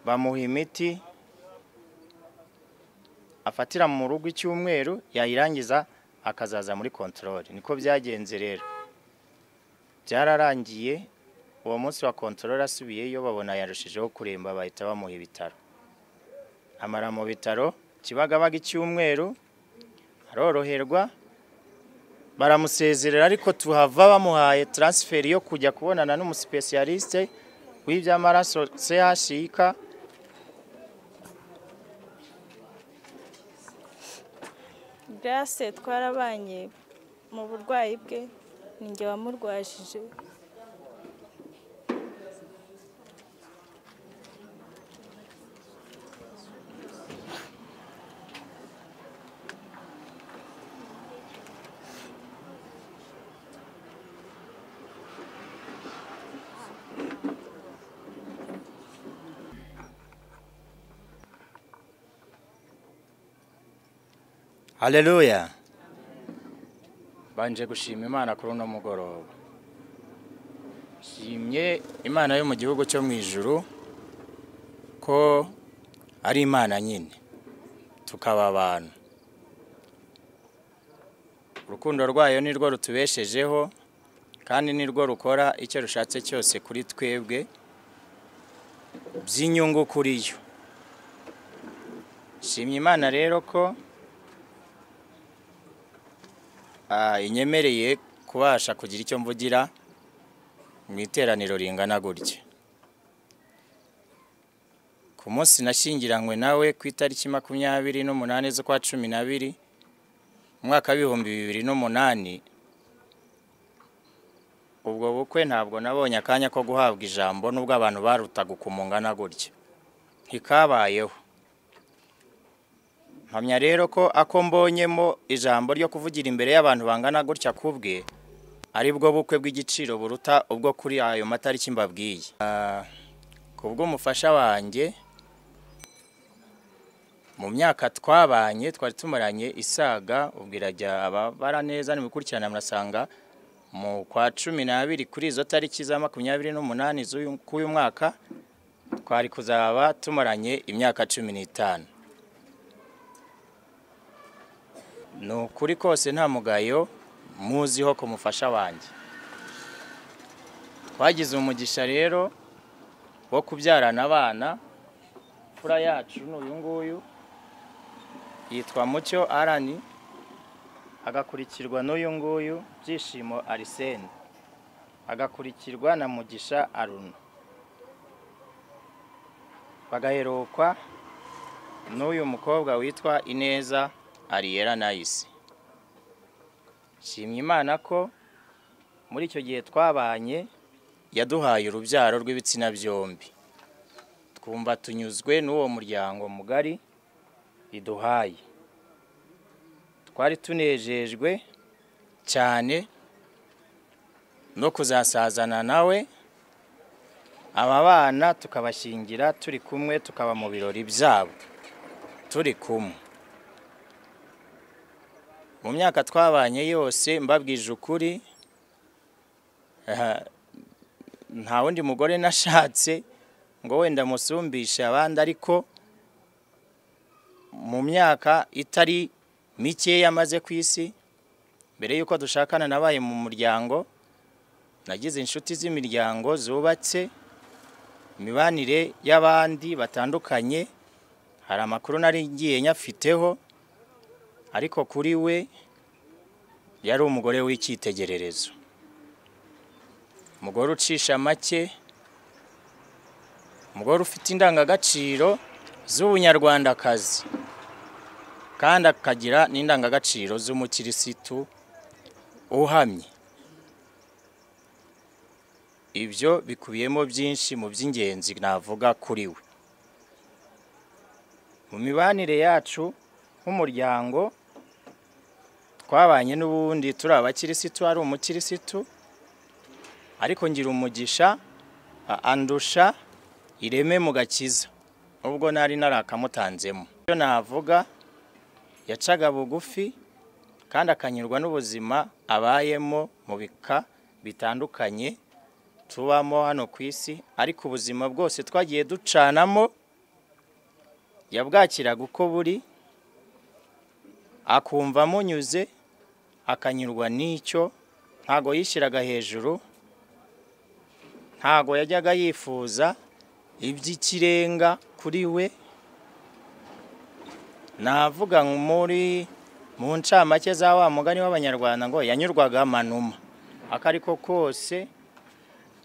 Bamuha imiti afatira mu rugo icyumweru, yayirangiza akazaza muri control. Niko byagenze rero, byararangiye. Uwo munsi wa control asubiyeyo babona yarushijeho kuremba, bahita bamuha ibitaro. Amara mu bitaro Kibagabaga icyumweru, aroroherwa, baramusezerera. Ariko tuhava bamuhaye transfer yo kujya kubonana n'umuspecialiste w'iby'amaraso CHIK. Grace twarabanye mu burwayi bwe, ninjye wamurwajije. Haleluya. Banje gushima Imana kuri uno mugoroba. Shimye Imana yo mu gihugu cyo mu ijuru ko ari Imana nyine, tukaba abantu. Urukundo rwayo nirwo rutubeshejeho, kandi nirwo rukora icyo rushatse cyose kuri twebwe by'inyungu kuri yo. Shimye Imana rero ko inyemereye kubasha kugira icyo mvugira mu iteraniro ringana gutya. Ku munsi nashyingiranywe nawe ku itariki 28 z'ukwa 12 umwaka 2008, ubwo bukwe ntabwo nabonye akanya ko guhabwa ijambo, nubwo abantu barutaga ukumungana gutya, ntikabayeho. Mpamya rero ko ako mbonyemo ijambo ryo kuvugira imbere y'abantu bangana gutya kubwe ari bwo bukwe bw'igiciro buruta ubwo kuri ayo matariki mbabwiye. Kubwo umufasha wanjye mu myaka twabanye twari tumaranye isaga, ubwo irajya ababara neza nimukurikirana murasanga mu kwa 12 kuri izo tariki za 28 z'uyu mwaka twari kuzaba tumaranye imyaka 15. Ni ukuri kose nta mugayo muziho ku mufasha wanjye. Twagize umugisha rero wo kubyarana abana. Imfura yacu ni uyu nguyu yitwa Mucyo Arani, agakurikirwa n'uyu nguyu Byishimo Arsene, agakurikirwa na Mugisha Aruna, bagaherukwa n'uyu mukobwa witwa Ineza Ariera Nayisi. Shimye Imana ko muri icyo gihe twabanye yaduhaye urubyaro rw'ibitsina byombi, twumva tunyuzwe n'uwo muryango mugari iduhaye. Twari tunejejwe cyane no kuzasazana nawe, aba bana tukabashyingira turi kumwe, tukaba mu birori byabo turi kumwe. Mu myaka twabanye yose mbabwije ukuri, nta wundi mugore nashatse ngo wenda musumbishe abandi, ariko mu myaka itari mike yamaze ku isi mbere yuko dushakana nabaye mu muryango, nagize inshuti z'imiryango zubatse, imibanire y'abandi batandukanye, hari amakuru nari ngiye nyafiteho, ariko kuri we yari umugore w'icyitegererezo, umugore ucisha make, umugore ufite indangagaciro z'ubunyarwandakazi, kandi akagira n'indangagaciro z'umukirisitu uhamye. Ibyo bikubiyemo byinshi mu by'ingenzi navuga kuri we. Mu mibanire yacu nk'umuryango twabanye n'ubundi turi abakirisitu, ari umukirisitu, ariko ngira umugisha andusha ireme mu gakiza ubwo nari narakamutanzemo. Icyo navuga, yacaga bugufi kandi akanyurwa n'ubuzima abayemo mu bika bitandukanye tubamo hano ku isi, ariko ubuzima bwose twagiye ducanamo Yabwakiraga uko buri, akumva amunyuze, akanyurwa n'icyo. Ntago yishyiraga hejuru, ntago yajyaga yifuza iby'ikirenga kuri we. Navuga muri mu ncamake za wa mugani w'Abanyarwanda ngo yanyurwaga manuma, akariko kose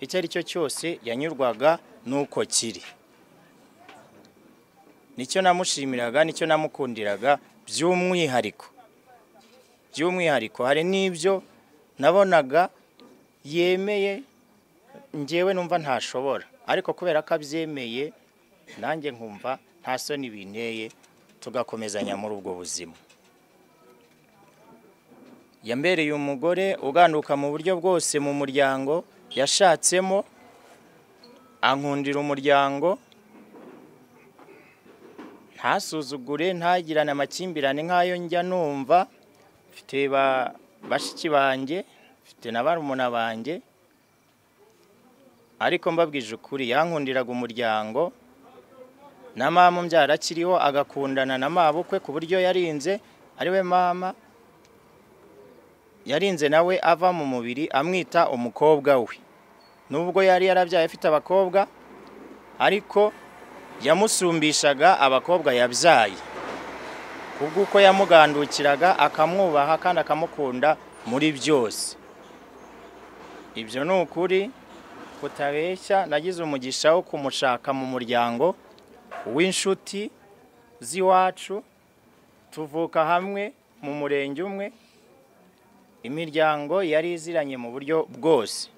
icyo ari cyo cyose yanyurwaga nuko kiri. Nicyo namushimiraga, nicyo namukundiraga by'umwihariko. By'umwihariko hari n'ibyo nabonaga yemeye njyewe numva ntashobora, ariko kubera ko abyemeye nanjye nkumva nta soni binteye, tugakomezanya muri ubwo buzima. Yambereye umugore uganduka mu buryo bwose mu muryango yashatsemo, ankundira umuryango, ntasuzugure, ntagirane amakimbirane nk'ayo njya numva. Mfite bashiki banjye, mfite na barumuna banjye, ariko mbabwije ukuri yankundiraga umuryango. Na mama umbyara akiriho agakundana na mabukwe ku buryo yarinze ariwe mama yarinze nawe ava mu mubiri amwita umukobwa we, nubwo yari yarabyaye afite abakobwa, ariko yamusumbishaga abakobwa yabyaye kubw'uko yamugandukiraga, akamwubaha kandi akamukunda muri byose. Ibyo ni ukuri kutabeshya. Nagize umugisha wo kumushaka mu muryango w'inshuti z'iwacu, tuvuka hamwe mu murenge umwe, imiryango yari iziranye mu buryo bwose.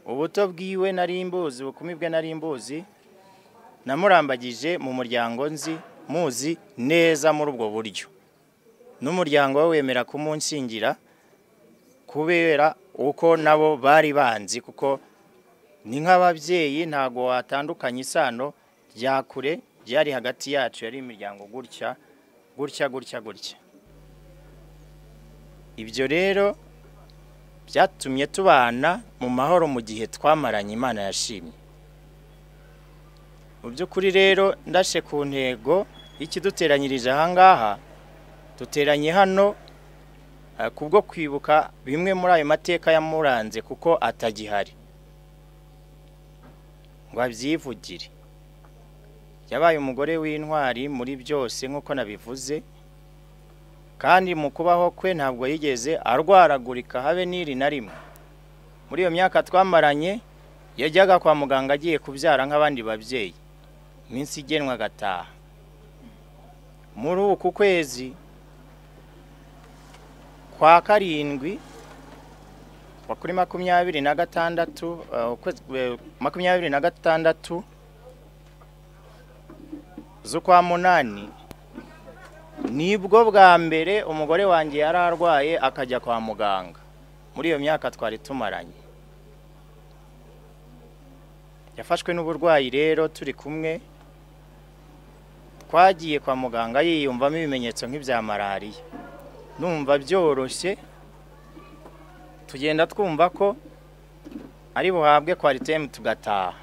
Ubuto bwiwe nari mbuzi, ubukumi bwe nari mbuzi, namurambagije mu muryango nzi muzi neza muri ubwo buryo, n'umuryango we wemera kumunshingira kubera uko nabo bari banzi, kuko ni nk'ababyeyi ntago watandukanye isano rya kure ryari hagati yacu, yari imiryango gutya gutya gutya gutya. Ibyo rero byatumye tubana mu mahoro mu gihe twamaranye Imana yashimye. Mu by'ukuri rero ndashe ku ntego ikiduteranyirije aha ngaha, duteranye hano kubwo kwibuka bimwe muri ayo mateka yamuranze, kuko atagihari ngo abyivugire. Yabaye umugore w'intwari muri byose nk'uko nabivuze, kandi mu kubaho kwe ntabwo yigeze arwaragurika habe n'iri na rimwe. Muri iyo myaka twamaranye yajyaga kwa muganga agiye kubyara nk'abandi babyeyi, iminsi igenwa agataha. Muri uku kwezi kwa karindwi kwa kuri 26 26 z'ukwa munani, nibwo bwa mbere umugore wanjye yari arwaye akajya kwa muganga. Muri iyo myaka twari tumaranye yafashwe n'uburwayi rero turi kumwe, twagiye kwa muganga yiyumvamo ibimenyetso nk'ibya malariya, numva byoroshye, tugenda twumva ko ari buhabwe kwaritemu tugataha.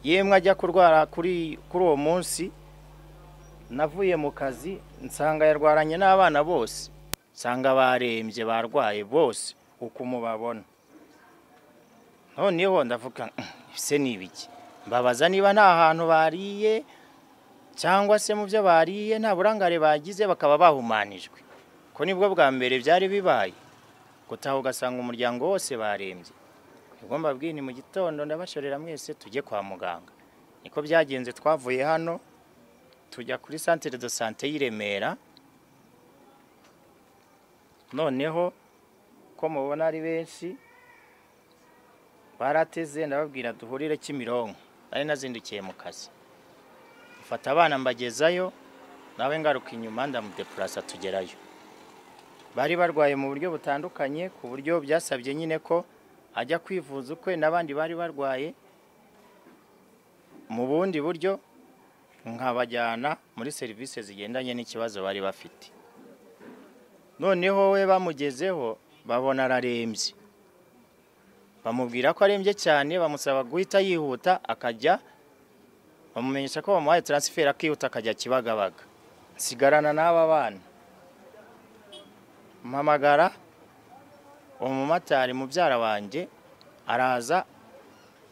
Yemwe ajya kurwara kuri uwo munsi navuye mu kazi nsanga yarwaranye n'abana bose, nsanga barembye barwaye bose uko mubabona. Noneho ndavuga ese ni ibiki, mbabaza niba nta hantu bariye cyangwa se mu byo bariye nta burangare bagize bakaba bahumanijwe, ko nibwo bwa mbere byari bibaye gutaha ugasanga umuryango wose barembye. Nibwo mbabwiye ni mu gitondo ndabashorera mwese tujye kwa muganga. Niko byagenze, twavuye hano tujya kuri centre de santé y'i Remera. Noneho ko mubona ari benshi barateze, ndababwira duhurire Kimironko, nari nazindukiye mu kazi, mfata abana mbagezayo, nawe ngaruka inyuma ndamudeplasa tugerayo. Bari barwaye mu buryo butandukanye, ku buryo byasabye nyine ko ajya kwivuza ukwe, n'abandi bari barwaye mu bundi buryo, nkabajyana muri serivisi zigendanye n'ikibazo bari bafite. Noneho we bamugezeho babona ararembye, bamubwira ko arembye cyane, bamusaba guhita yihuta akajya Bamumenyesha ko bamuhaye transfer akihuta akajya Kibagabaga. Nsigarana n'aba bana, mpamagara umumotari mubyara wanjye, araza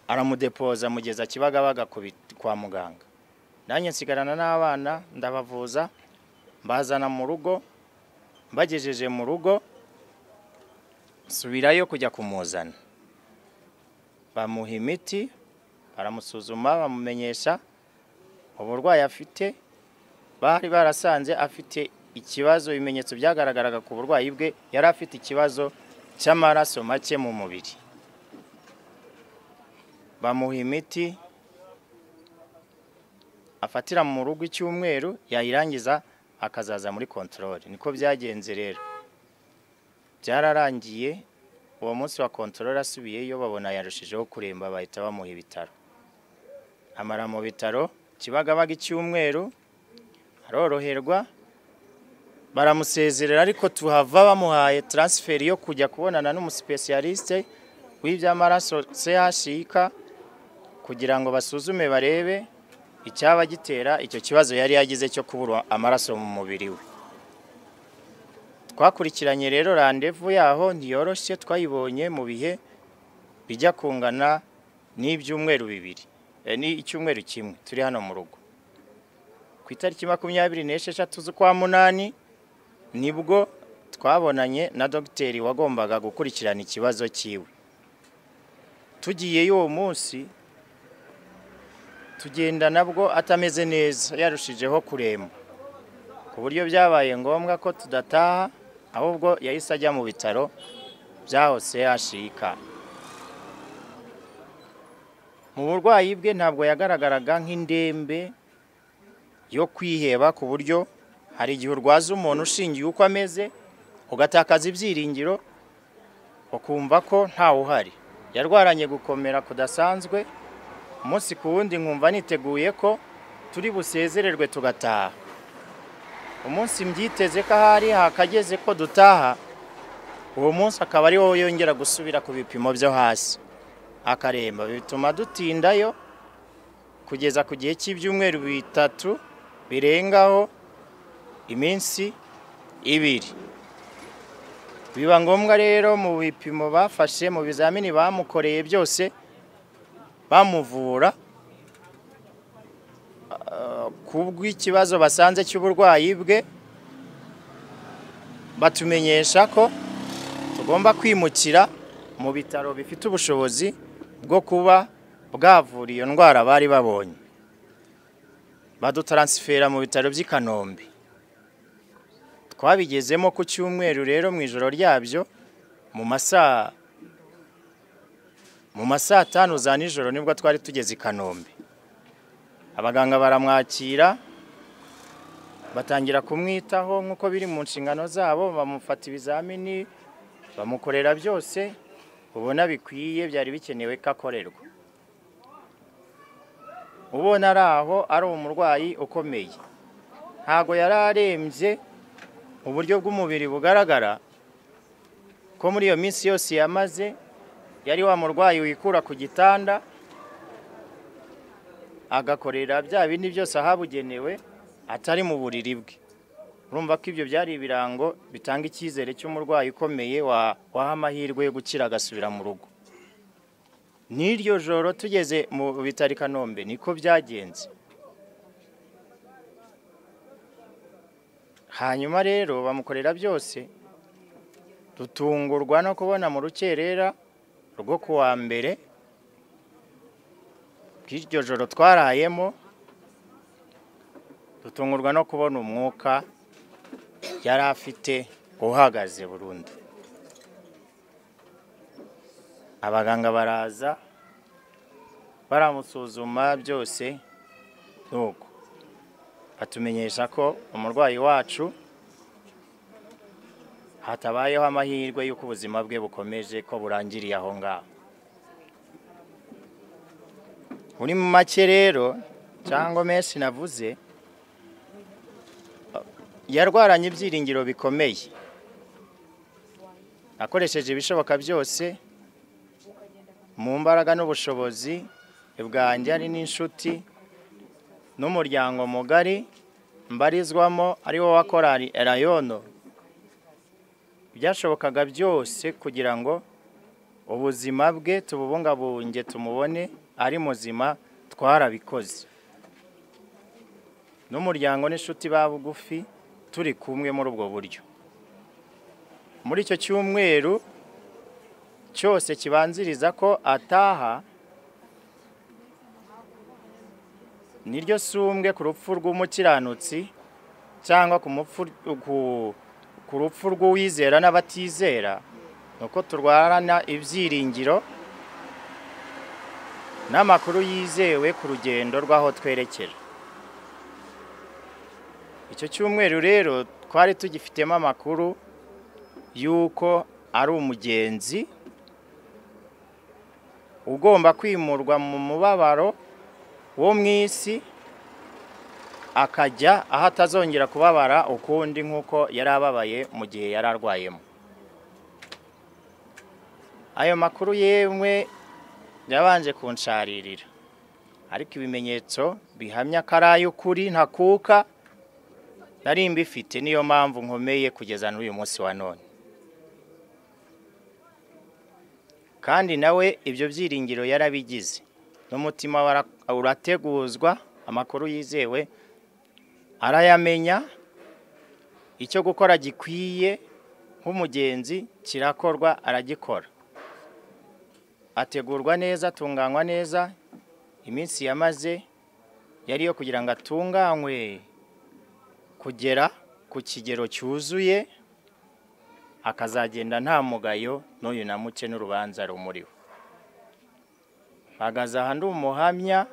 aramudepoza mugeza Kibagabaga kwa muganga. Nanjye nsigarana n'abana ndabavuza, mbazana mu rugo. Mbagejeje mu rugo nsubirayo kujya kumuzana, bamuha imiti, baramusuzuma, bamumenyesha uburwayi afite. Bari barasanze afite ikibazo, ibimenyetso byagaragaraga ku burwayi bwe, yari afite ikibazo cy'amaraso make mu mubiri. Bamuha imiti afatira mu rugo icyumweru, yayirangiza akazaza muri control. Niko byagenze rero, byararangiye. Uwo munsi wa control asubiyeyo babona yarushijeho kuremba, bahita bamuha ibitaro. Amara mu bitaro Kibagabaga icyumweru, aroroherwa, baramusezerera. Ariko tuhava bamuhaye transfer yo kujya kubonana n'umuspecialiste w'iby'amaraso CHIK, kugira ngo basuzume barebe icyaba gitera icyo kibazo yari yagize cyo kubura amaraso mu mubiri we. Twakurikiranye rero randevu yaho ntiyoroshye, twayibonye mu bihe bijya kungana n'ibyumweru bibiri, ni icyumweru kimwe turi hano mu rugo. Ku itariki 26 z'ukwa 8 nibwo twabonanye na dogiteri wagombaga gukurikirana ikibazo cyiwe. Tugiyeyo uwo munsi tugenda nabwo atameze neza, yarushijeho kuremba, ku buryo byabaye ngombwa ko tudataha, ahubwo yahise ajya mu bitaro byaho CHIK. Mu burwayi bwe ntabwo yagaragaraga nk'indembe yo kwiheba, ku buryo hari igihe urwaza umuntu ushingiye uko ameze ugatakaza ibyiringiro, ukumva ko ntawe uhari. Yarwaranye gukomera kudasanzwe, umunsi ku wundi nkumva niteguye ko turi busezererwe tugataha. Umunsi mbyiteze ko ahari hakageze ko dutaha, uwo munsi akaba ari wowe yongera gusubira ku bipimo byo hasi akaremba. Bituma dutindayo kugeza ku gihe cy'ibyumweru 3 birengaho iminsi 2. Biba ngombwa rero mu bipimo bafashe, mu bizamini bamukoreye byose, bamuvura kubw'ikibazo basanze cy'uburwayi bwe, batumenyesha ko tugomba kwimukira mu bitaro bifite ubushobozi bwo kuba bwavura iyo ndwara bari babonye. Badutaransifera mu bitaro by'i Kanombe. Twabigezemo ku cyumweru rero mu ijoro ryabyo, mu masaa 5 za nijoro nibwo twari tugeze i Kanombe. Abaganga baramwakira, batangira kumwitaho nk'uko biri mu nshingano zabo, bamufata ibizamini, bamukorera byose ubona bikwiye byari bikenewe ko akorerwa. Ubona ari aho ari umurwayi ukomeye, ntago yari arembye mu buryo bw'umubiri bugaragara, ko muri iyo minsi yose yamaze yari wa murwayi wikura ku gitanda agakorera bya bindi byose ahabugenewe atari mu buriri bwe. Urumva ko ibyo byari ibirango bitanga icyizere cy'umurwayi ukomeye waha amahirwe yo gukira agasubira mu rugo. N'iryo joro tugeze mu bitaro i Kanombe niko byagenze. Hanyuma rero bamukorera byose, dutungurwa no kubona mu rukerera rwo kuwa mbere bw'iryo joro twarayemo, dutungurwa no kubona umwuka yari afite uhagaze burundu. Abaganga baraza baramusuzuma byose, nuko batumenyesha ko umurwayi wacu hatabayeho amahirwe y'uko ubuzima bwe bukomeje, ko burangiriye aho ngaho. Muri make rero cyangwa menshi navuze, yarwaranye ibyiringiro bikomeye, akoresheje ibishoboka byose mu mbaraga n'ubushobozi bwanjye ari n'inshuti. N'umuryango mugari mbarizwamo ari wo wa korali Elayono, byashobokaga byose kugira ngo ubuzima bwe tububungabunge, tumubone ari muzima, twarabikoze. N'umuryango n'inshuti ba bugufi turi kumwe muri ubwo buryo. Muri icyo cyumweru cyose kibanziriza ko ataha, niryo sumbwe ku rupfu rw'umukiranutsi cyangwa ku rupfu rw'uwizera n'abatizera, nuko turwarana ibyiringiro n'amakuru yizewe ku rugendo rw'aho twerekera. Icyo cyumweru rero twari tugifitemo amakuru y'uko ari umugenzi ugomba kwimurwa mu mubabaro wo mu isi, akajya aho atazongera kubabara ukundi nk'uko yari ababaye mu gihe yari arwayemo. Ayo makuru yemwe yabanje kunsharirira, ariko ibimenyetso bihamya ko ari ay'ukuri ntakuka nari mbifite, niyo mpamvu nkomeye kugeza n'uyu munsi wa none. Kandi nawe ibyo byiringiro yarabigize, n'umutima urateguzwa, amakuru yizewe arayamenya, icyo gukora gikwiye nk'umugenzi kirakorwa, aragikora, ategurwa neza, atunganywa neza. Iminsi yamaze yari iyo kugira ngo atunganywe kugera ku kigero cyuzuye, akazagenda nta mugayo n'uyu na muke n'urubanza rumuriho. Mpagaze aha ndi umuhamya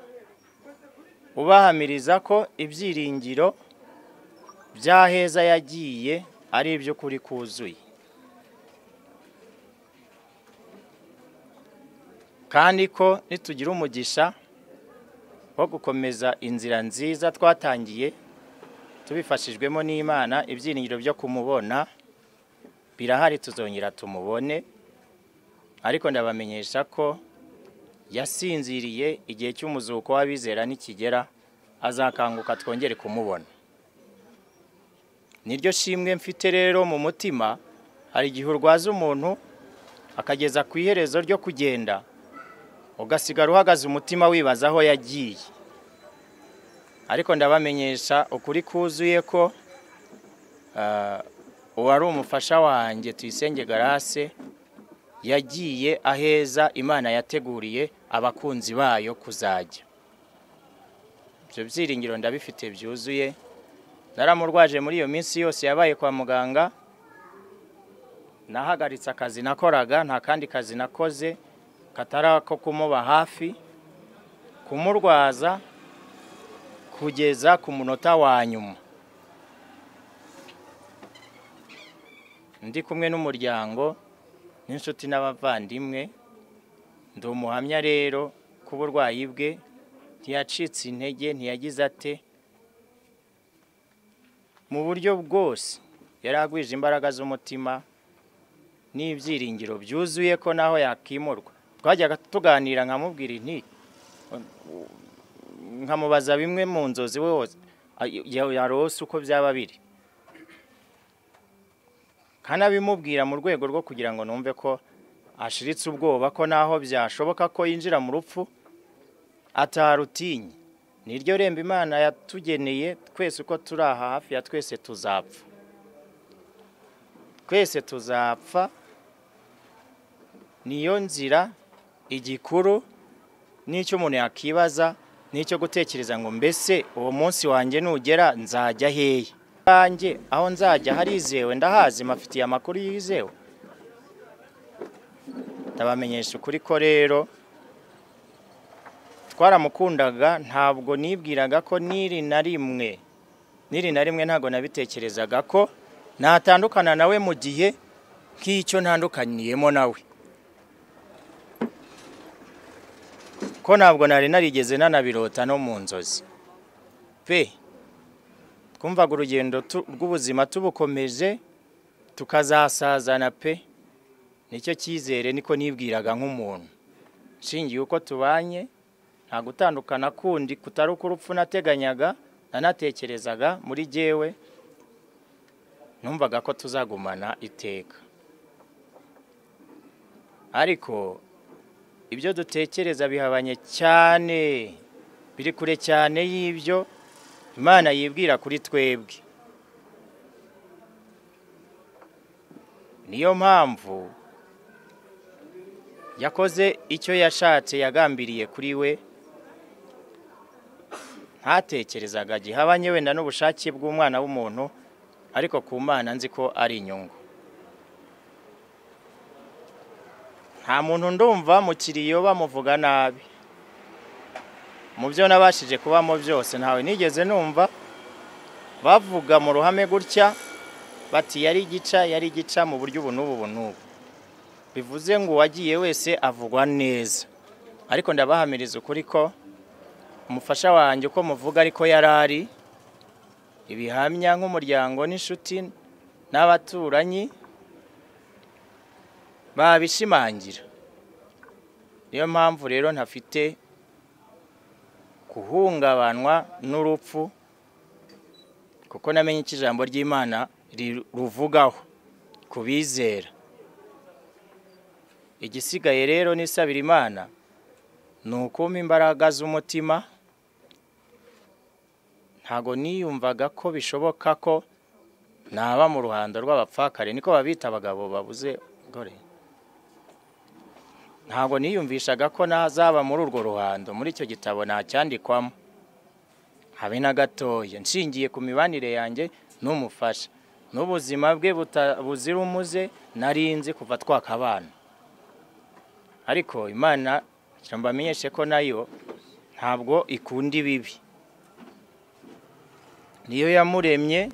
ubahamiriza ko ibyiringiro by'aheza yagiye ari iby'ukuri kuzuye, kandi ko nitugira umugisha wo gukomeza inzira nziza twatangiye tubifashijwemo n'Imana, ibyiringiro byo kumubona birahari, tuzongera tumubone. Ariko ndabamenyesha ko yasinziriye, igihe cy'umuzuko w'abizera nikigera azakanguka twongere kumubona. Niryo shimwe mfite rero mu mutima. Hari igihe urwaza umuntu akageza ku iherezo ryo kugenda, ugasigara uhagaze umutima wibaza aho yagiye. Ariko ndabamenyesha ukuri kuzuye ko uwari umufasha wanjye Tuyisenge Grace yagiye aheza Imana yateguriye abakunzi bayo kuzajya. Ibyo byiringiro ndabifite byuzuye. Naramurwaje muri iyo minsi yose yabaye kwa muganga, nahagaritse akazi nakoraga, nta kandi kazi nakoze katari ako kumuba hafi, kumurwaza kugeza ku munota wa nyuma. Ndi kumwe n'umuryango n'inshuti n'abavandimwe. Ndi umuhamya rero ku burwayi bwe, ntiyacitse intege, ntiyagize ate, mu buryo bwose yari agwije imbaraga z'umutima n'ibyiringiro byuzuye ko naho yakimurwa. Twajyaga tuganira nkamubwira nti, nkamubaza bimwe mu nzozi wose yarose uko byaba biri, kanabimubwira mu rwego rwo kugira ngo numve ko ashiritse ubwoba ko naho byashoboka ko yinjira mu rupfu atarutinye. Niryo rembo Imana yatugeneye twese, uko turi aha hafi ya twese tuzapfa, twese tuzapfa. Niyo nzira igikuru n'icyo umuntu yakibaza, n'icyo gutekereza ngo mbese uwo munsi wanjye nugera nzajya hehe? Banjye aho nzajya harizewe, ndahazi, mafitiye amakuru yizewe. Ndabamenyesha ukuri ko rero twaramukundaga, ntabwo nibwiraga ko niri na rimwe ntabwo nabitekerezaga ko natandukana nawe mu gihe nk'icyo ntandukaniyemo nawe, ko ntabwo nari narigeze nanabirota no mu nzozi pe. Twumvaga urugendo rw'ubuzima tubukomeje tukazasazana pe. Nicyo cyizere niko nibwiraga nk'umuntu, nshingiye uko tubanye, Nta gutandukana kundi kutari urupfu nateganyaga, nanatekerezaga muri jyewe, numvaga ko tuzagumana iteka. Ariko ibyo dutekereza bihabanye cyane, biri kure cyane y'ibyo Imana yibwira kuri twebwe. Niyo mpamvu yakoze icyo yashatse, yagambiriye kuri we, ntatekerezaga gihabanye wenda n'ubushake bw'umwana w'umuntu, ariko ku Mana nzi ko ari inyungu. Nta muntu ndumva mu kiriyo bamuvuga nabi. Mu byo nabashije kubamo byose ntawe nigeze numva bavuga mu ruhame gutya bati yari gica, yari gica mu buryo ubu n'ubu n'ubu. Bivuze ngo uwagiye wese avugwa neza. Ariko ndabahamiriza ukuri ko umufasha wanjye uko muvuga ariko yarari, ibihamya nk'umuryango n'inshuti n'abaturanyi babishimangira. Niyo mpamvu rero ntafite kuhungabanwa n'urupfu, kuko namenye icyo ijambo ry'Imana riruvugaho kubizera. Igisigaye rero nisabira Imana ni ukumpa imbaraga z'umutima. Ntago niyumvaga ko bishoboka ko naba mu ruhando rw'abapfakare, niko babita abagabo babuze gore. Ntago niyumvishaga ko nazaba muri urwo ruhando, muri icyo gitabo nacyandikwamo habe na gatoya, nshingiye ku mibanire yanjye n'umufasha n'ubuzima bwe buzira umuze narinzi kuva twakabana. Ariko Imana mbamenyeshe ko nayo ntabwo ikunda ibibi. Niyo yamuremye,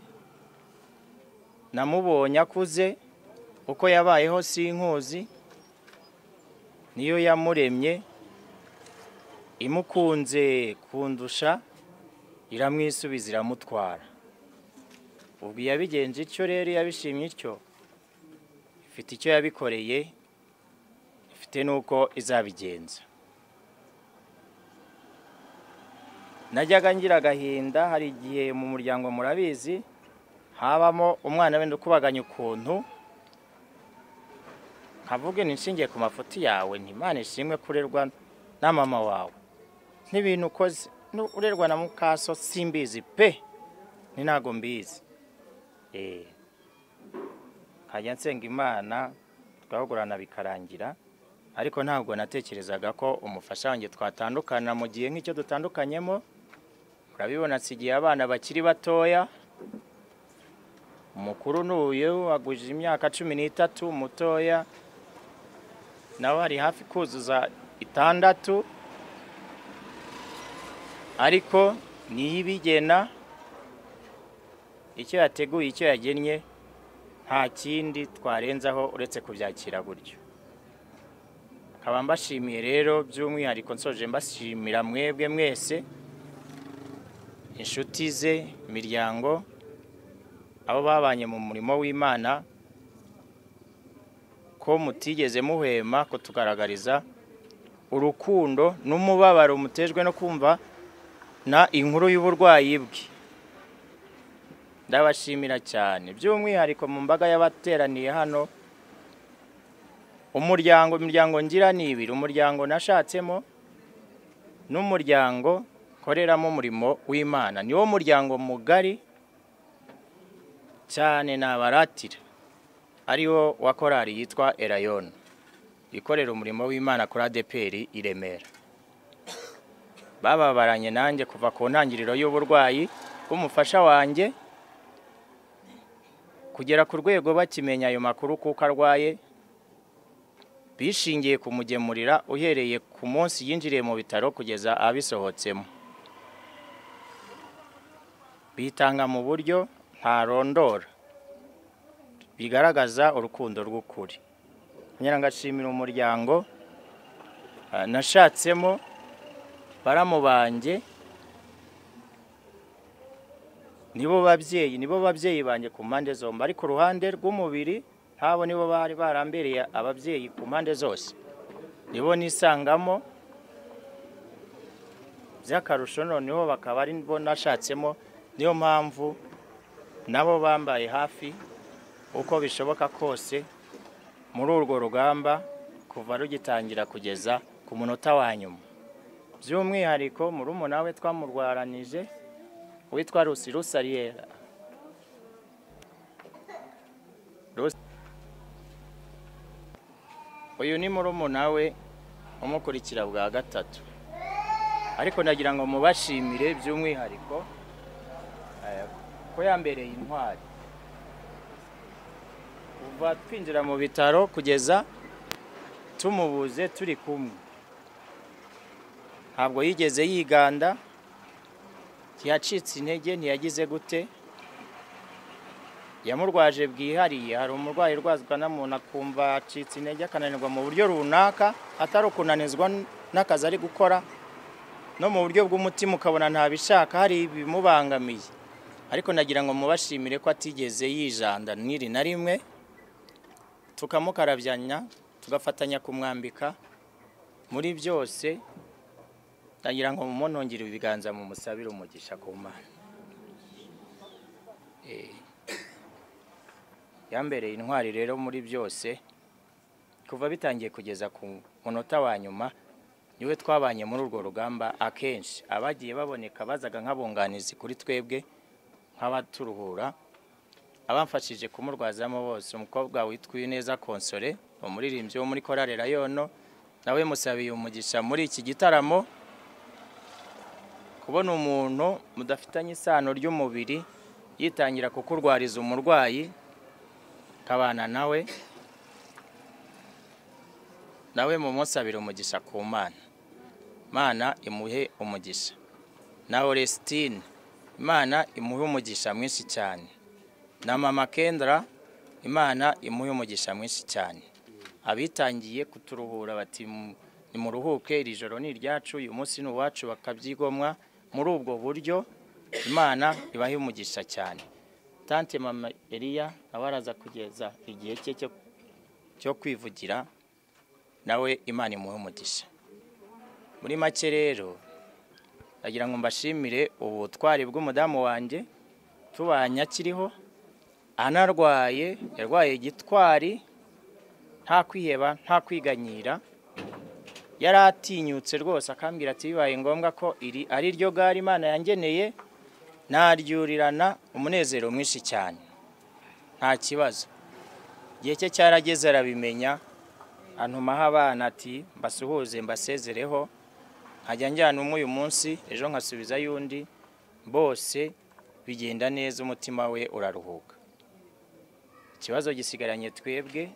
namubonye akuze, uko yabayeho sinkuzi. Niyo yamuremye imukunze kundusha, iramwisubiza iramutwara. Ubwo yabigenje icyo rero, yabishimye icyo, ifite icyo yabikoreye, ifite nuko izabigenza. Najyaga ngira agahinda, hari igihe mu muryango murabizi habamo umwana wenda ukubaganya ukuntu, nkavuge nishingiye ku mafuti yawe, nti Imana ishimwe kurerwa na mama wawe, n'ibintu ukoze urerwa na mukaso simbizi pe, ni ntago mbizi. Nkajya nsenga Imana twahugurana bikarangira, ariko ntabwo natekerezaga ko umufasha wanjye twatandukana mu gihe nk'icyo dutandukanyemo. Murabibona nsigiye abana bakiri batoya, umukuru n'uyu aguje imyaka 13, mutoya nawe ari hafi kuzuza 6. Ariko niyibigena, icyo yateguye, icyo yagennye, nta kindi twarenzaho uretse kubyakira gutyo. Nkaba mbashimiye rero by'umwihariko, nsoje mbashimira mwebwe mwese, inshuti ze, imiryango, abo babanye mu murimo w'Imana, ko mutigeze muhwema kutugaragariza urukundo n'umubabaro mutejwe no kumva na inkuru y'uburwayi bwe. Ndabashimira cyane by'umwihariko mu mbaga y'abateraniye hano. Umuryango, imiryango ngira ni ibiri, umuryango nashatsemo n'umuryango nkoreramo umurimo w'Imana. Niwo muryango mugari cyane nabaratira, ariwo wa korali yitwa Elayon, ikorera umurimo w'Imana kuri ADEPR i Remera. Bababaranye nanjye kuva ku ntangiriro y'uburwayi bw'umufasha wanjye kugera ku rwego bakimenya ayo makuru kuko arwaye, bishingiye kumugemurira uhereye ku munsi yinjiriye mu bitaro kugeza abisohotsemo. Bitanga mu buryo ntarondora, bigaragaza urukundo rw'ukuri. Ngashimira umuryango nashatsemo, baramu banjye, nibo babyeyi banjye ku mpande zombi, ariko uruhande rw'umubiri ntabo nibo bari barambereye ababyeyi ku mpande zose, nibo nisangamo. By'akarusho noneho bakaba ari bo nashatsemo, niyo mpamvu nabo bambaye hafi uko bishoboka kose muri urwo rugamba kuva rugitangira kugeza ku munota wa nyuma. By'umwihariko murumuna we twamurwaranije witwa Rusi Rusariera. Uyu ni murumuna we umukurikira bwa gatatu, ariko nagira ngo mubashimire by'umwihariko ko yambereye intwari kuva twinjira mu bitaro kugeza tumubuze turi kumwe. Ntabwo yigeze yiganda, ntiyacitse intege, ntiyagize gute. Yamurwaje bwihariye. Hari umurwayi urwazwa n'umuntu akumva acitse intege akananirwa mu buryo runaka, atari ukunanizwa n'akazi ari gukora, no mu buryo bw'umutima ukabona ntabishaka, hari ibimubangamiye. Ariko nagira ngo mubashimire ko atigeze yijanda n'iri na rimwe, tukamukarabyanya, tugafatanya kumwambika muri byose. Ndagira ngo mumunongere ibiganza mu musabire umugisha ku Mana. Yambereye intwari rero muri byose kuva bitangiye kugeza ku munota wa nyuma, niwe twabanye muri urwo rugamba. Akenshi abagiye baboneka bazaga nk'abunganizi kuri twebwe, nk'abaturuhura, abamfashije kumurwazamo bose. Umukobwa witwa Neza Console, umuririmbyi wo muri Chorale Rayono, nawe musabiye umugisha muri iki gitaramo. Kubona umuntu mudafitanye isano ry'umubiri yitangira kukurwariza umurwayi kabana nawe, nawe mumusabire umugisha ku Mana. Mana imuhe umugisha. Na Orestine, Imana imuhe umugisha mwinshi cyane. Na Mama Kendra, Imana imuhe umugisha mwinshi cyane. Abitangiye kuturuhura bati nimuruhuke, iri joro ni iryacu, uyu munsi ni uwacu, bakabyigomwa muri ubwo buryo. Imana ibahe umugisha cyane. Tante Mama Eliya abaraza kugeza igihe cye cyo kwivugira, nawe Imana imuhe umugisha. Muri make rero ndagira ngo mbashimire ubutwari bw'umudamu wanjye tubanye akiriho, anarwaye, yarwaye gitwari, nta kwiheba, nta kwiganyira. Yaratinyutse rwose akambwira ati bibaye ngombwa ko iri ari ryo gare Imana yangeneye, naryurirana umunezero mwinshi cyane, nta kibazo. Igihe cye cyarageze arabimenya, antumaho abana ati mbasuhuze mbasezereho, nkajya njyana umwe uyu munsi, ejo nkasubizayo undi, bose bigenda neza, umutima we uraruhuka. Ikibazo gisigaranye twebwe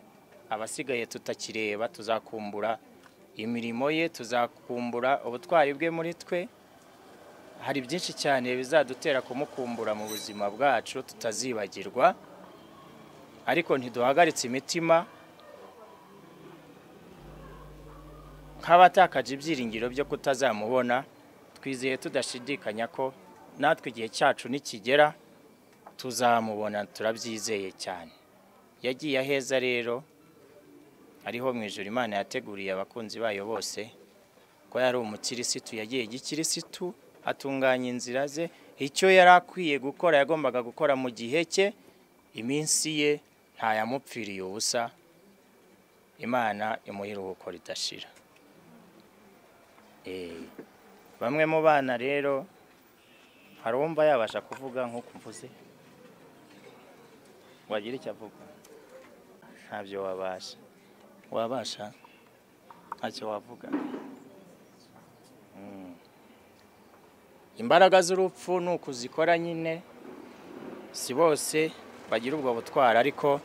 abasigaye tutakireba, tuzakumbura imirimo ye, tuzakumbura ubutwari bwe muri twe. Hari byinshi cyane bizadutera kumukumbura mu buzima bwacu tutazibagirwa, ariko ntiduhagaritse imitima nk'abatakaje ibyiringiro byo kutazamubona. Twizeye tudashidikanya ko natwe igihe cyacu nikigera tuzamubona, turabyizeye cyane. Yagiye aheza rero, ariho mu ijuru Imana yateguriye abakunzi bayo bose, ko yari umukirisitu, yagiye gikirisitu, atunganya inzira ze. Icyo yari akwiye gukora yagombaga gukora mu gihe cye, iminsi ye ntayamupfiriye ubusa. Imana imuhe iruhuko ridashira. Bamwe mu bana rero hari uwumva yabasha kuvuga nk'uko mvuze, wagira icyo avuga? Ntabyo wabasha. Wabasha? Ntacyo wavuga. Imbaraga z'urupfu ni ukuzikora nyine, si bose bagira ubwo butwara, ariko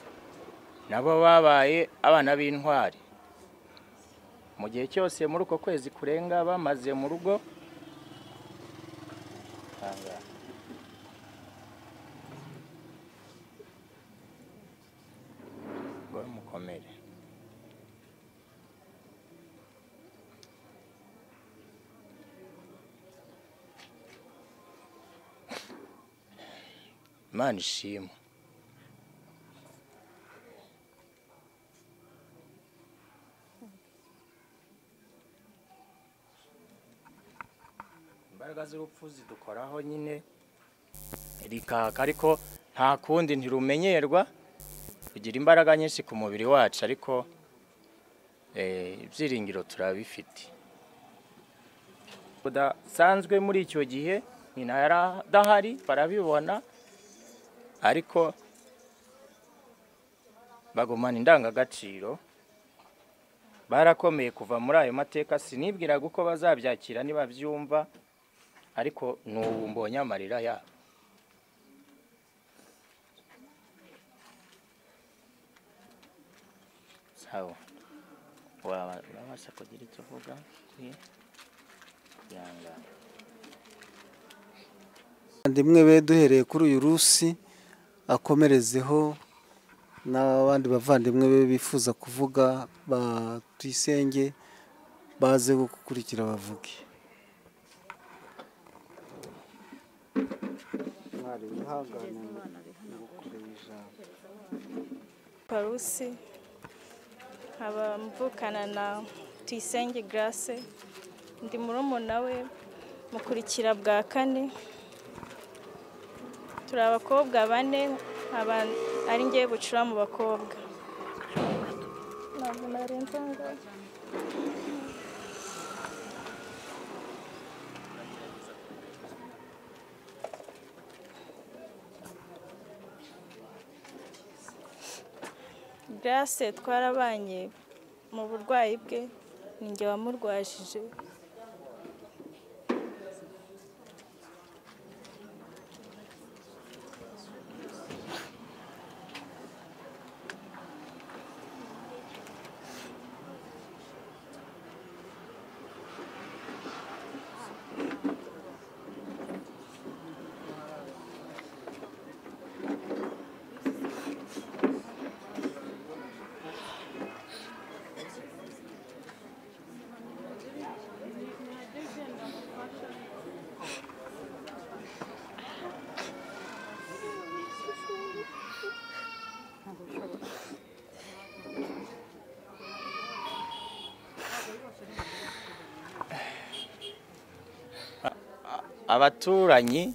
nabo babaye abana b'intwari. Mu gihe cyose muri uko kwezi kurenga bamaze mu rugo, ngo mukomere. Imana ishimwe. Imbaraga z'urupfu zidukoraho nyine rikaka, ariko nta kundi, ntirumenyerwa, kugira imbaraga nyinshi ku mubiri wacu, ariko ibyiringiro turabifite. Budasanzwe muri icyo gihe nyina yaradahari barabibona, ariko bagumana indangagaciro, barakomeye kuva muri ayo mateka. Sinibwiraga uko bazabyakira nibabyumva, ariko n'ubu mbonye amarira yabo. Sawa, wabasha kugira icyo uvuga? Ndimwe be duhereye kuri uyu Rusi akomerezeho n'abandi bavandimwe be bifuza kuvuga batwisenge baze gukurikira bavuge. Parusi nkaba mvukana na Tuyisenge Grace, ndi murumuna we mukurikira bwa kane. Turi abakobwa bane, nkaba ari ngiye bucura mu bakobwa. Ntabwo narenza ngo Grace twarabanye mu burwayi bwe, ni njye wamurwajije. Abaturanyi,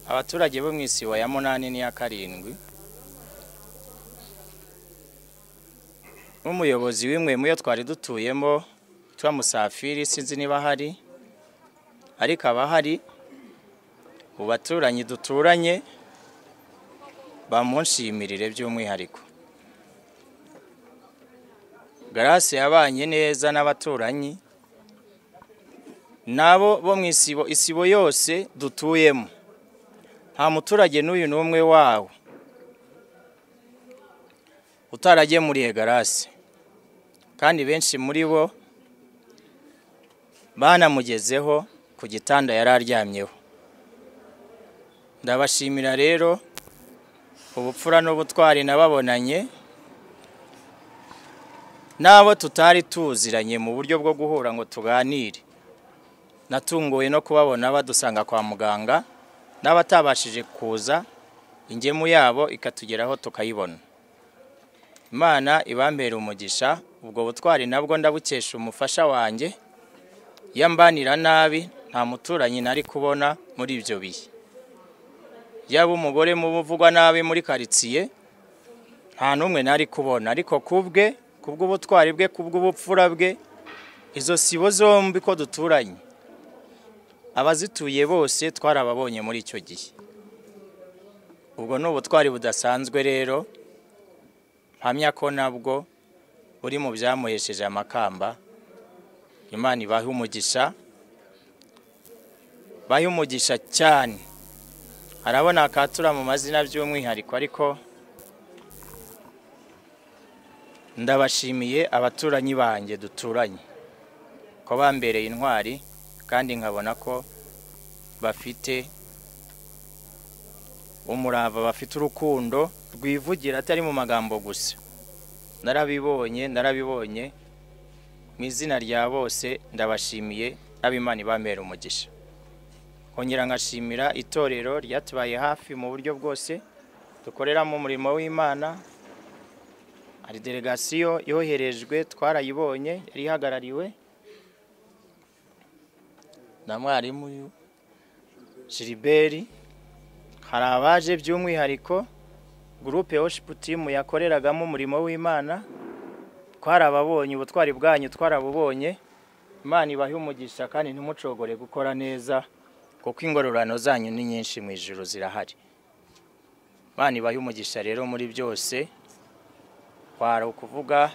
abaturage bo mu isibo ya 8 n'iya 7, n'umuyobozi w'imwe muyo twari dutuyemo twa Musafiri, sinzi niba hari, ariko abahari mu baturanyi duturanye bamunshimirire by'umwihariko. Grace yabanye neza n'abaturanyi nabo bo mu isibo, isibo yose dutuyemo nta muturage n'uyu n'umwe wawo utaragemuriye Grace, kandi benshi muri bo banamugezeho ku gitanda yari aryamyeho. Ndabashimira rero ubupfura n'ubutwari nababonanye nabo tutari tuziranye mu buryo bwo guhura ngo tuganire. Natunguwe no kubabona badusanga kwa muganga, n'abatabashije kuza ingemu yabo ikatugeraho tukayibona. Imana ibambere umugisha. Ubwo butwari nabwo ndabukesha umufasha wanjye, yambanira nabi nta muturanyi nari kubona muri ibyo bihe. Yaba umugore mubuvugwa nabi muri karitsiye nta n'umwe nari kubona, ariko kubwe, kubw'ubutwari bwe, kubw'ubupfura bwe, izo sibo zombi ko duturanye abazituye bose twarababonye muri icyo gihe. Ubwo ni ubutwari budasanzwe rero, mpamya ko nabwo buri mu byamuhesheje amakamba. Imana ibahe umugisha, bahe umugisha cyane. Arabona akatura mu mazina by'umwihariko, ariko ndabashimiye abaturanyi banjye duturanye ko bambereye intwari, kandi nkabona ko bafite umurava, bafite urukundo rwivugira atari mu magambo gusa. Narabibonye, narabibonye mu izina rya bose ndabashimiye, ab'Imana ibambere umugisha. Kongera ngashimira itorero ryatubaye hafi mu buryo bwose dukoreramo umurimo w'Imana. Hari delegasiyo yoherejwe twarayibonye, yari ihagarariwe na mwarimu Gilbert, hari abaje by'umwihariko groupe worship team yakoreragamo umurimo w'Imana, twarababonye, ubutwari bwanyu twarabubonye. Imana ibahe umugisha kandi ntimucogore gukora neza, kuko ingororano zanyu ni nyinshi mu ijuru zirahari. Imana ibahe umugisha rero muri byose. Kwari ukuvuga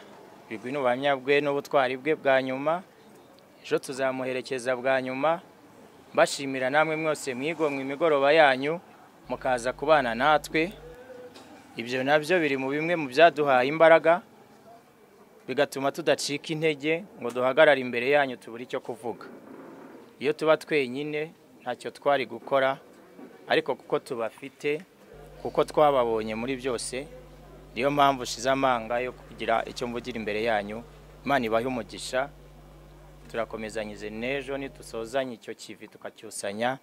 bigwi n'ubuhamya bwe n'ubutwari bwe bwa nyuma, ejo tuzamuherekeza bwa nyuma. Mbashimira namwe mwose mwigomwe imigoroba yanyu mukaza kubana natwe. Ibyo nabyo biri mu bimwe mu byaduhaye imbaraga, bigatuma tudacika intege ngo duhagarare imbere yanyu tubure icyo kuvuga. Iyo tuba twenyine ntacyo twari gukora, ariko kuko tubafite, kuko twababonye muri byose, niyo mpamvu ushize amanga yo kugira icyo mvugira imbere yanyu. Imana ibahe umugisha. Turakomezanyize n'ejo nidusozanye icyo kivi tukacyusanya,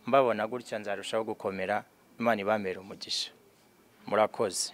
mbabona gutya nzarushaho gukomera. Imana ibamere umugisha. Murakoze.